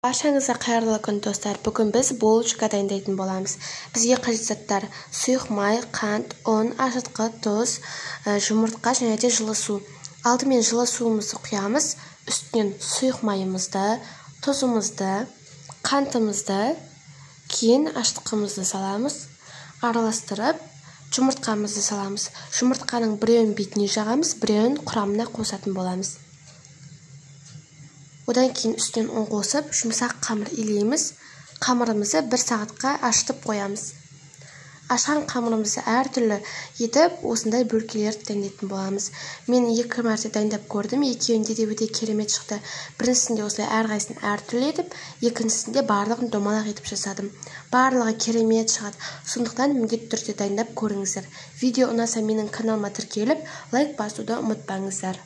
Баршаңызға қайырлы күн, достар! Бүгін біз булочка дайындайтын боламыз. Бізге қажет заттар: сұйық май, қант, ұн, ашытқы, тұз, жұмыртқа және де жылы су. Алдымен жылы суымызды құямыз, үстінен сұйық майымызды, тұзымызды, қантымызды, кейін ашытқымызды саламыз. Араластырып, жұмыртқамызды саламыз. Жұмыртқаның біреуін бетіне жағамыз, біреуін құрамына қосатын боламыз. Одан кейін үстінен ұн қосып, жұмсақ қамыр илейміз. Қамырымызды бір сағатқа ашытып қоямыз. Ашқан қамырымызды әртүрлі етіп, осындай бөлкелерді дайындайтын боламыз. Мен екі мәрте дайындап көрдім, екеуінде де өте керемет шықты. Біріншісінде осылай әрқайсысын әртүрлі етіп, екіншісінде барлығын домалақ етіп жасадым. Барлығы керемет шығады, сондықтан міндетті түрде дайындап көріңіздер. Видео ұнаса, менің каналыма тіркеліп, лайк басуды ұмытпаңыздар.